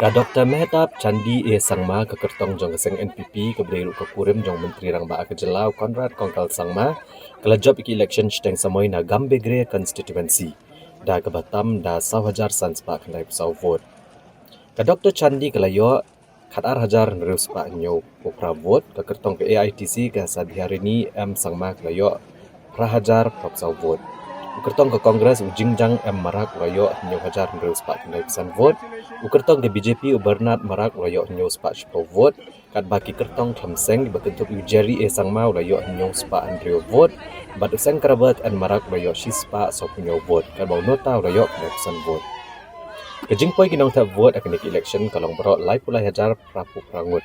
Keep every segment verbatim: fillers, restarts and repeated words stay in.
Ka Doktor Mehtab Chandee A Sangma, ka kyrtong jong ka seng N P P, kaba dei ruh ka kurim jong u Myntri Rangbah ka jylla u Conrad Kongkal Sangma, ka la jop ïa ka election shiteng samoi na Gambegre constituency da kaba tam da saw hajar san spah khyndai phew saw vote. Ka Doktor Chandee ka la ïoh khat ar hajar hynriew spah hynñiew phew phra vote, ka kyrtong ka A I T C ka Sadhiarini M Sangma ka la ïoh phra hajar phra phew saw vote. U kyrtong ka Congress u Jingjang M Marak u la ïoh hynñiew hajar hynriew spah khyndai phew san vote. U kyrtong ka B J P u Bernard Marak u la ïoh hynñiew spah shiphew vote. Katba ki kyrtong khlem seng kiba kynthup ïa u Jerry A Sangma u la ïoh hynñiew spah hynriew vote. Bad u Seng Krabert N Marak u la ïoh shi spah saw phew hynñiew vote. Katba u Nota u la ïoh khyndai phew san vote. Ka jingpoi ki nongthep vote ha kane ka election ka long baroh laiphew lai hajar phra phew phra ngut,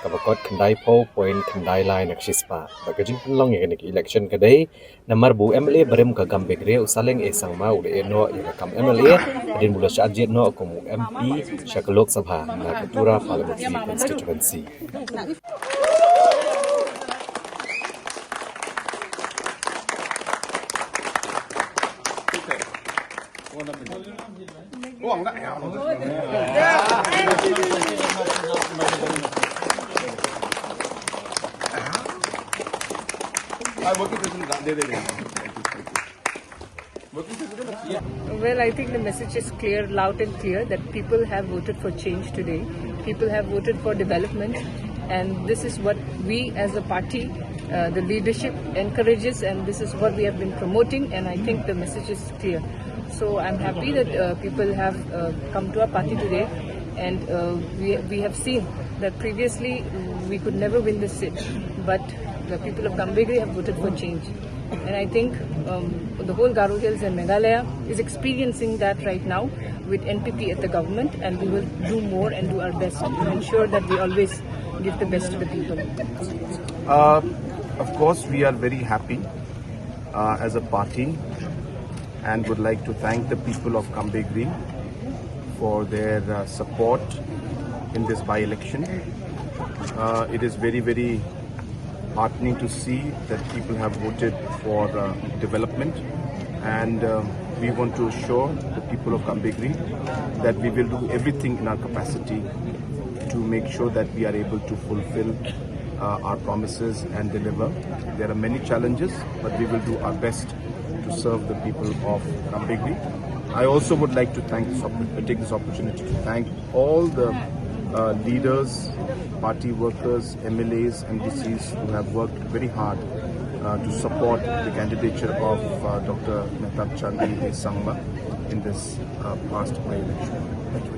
kaba kot khyndai phew point khyndai lai na ka shi spah. Bad ka jingpynlong ïa kane ka election ka dei namar ba u M L A barim ka Gambegre u Saleng A Sangma u la ïeh noh ïa ka kam M L A hadien ba u la shah jied noh kum u M P sha ka Lok Sabha na ka Tura Parliamentary Constituency. Well, I think the message is clear, loud and clear, that people have voted for change today. People have voted for development, and this is what we as a party, uh, the leadership encourages, and this is what we have been promoting, and I think the message is clear. So I'm happy that, uh, people have, uh, come to our party today, and, uh, we, we have seen that previously we could never win this seat, but the people of Gambegre have voted for change. And I think, um, the whole Garo Hills and Meghalaya is experiencing that right now with N P P at the government, and we will do more and do our best to ensure that we always give the best to the people. Uh, of course, we are very happy uh, as a party and would like to thank the people of Gambegre for their uh, support in this by-election. Uh, it is very, very heartening to see that people have voted for uh, development, and uh, we want to assure the people of Gambegre that we will do everything in our capacity to make this election to make sure that we are able to fulfill uh, our promises and deliver. There are many challenges, but we will do our best to serve the people of Gambegre. I also would like to thank this, take this opportunity to thank all the uh, leaders, party workers, M L As, M D Cs who have worked very hard uh, to support the candidature of uh, Doctor Mehtab Chandee Sangma in this uh, past by-election. Thank you.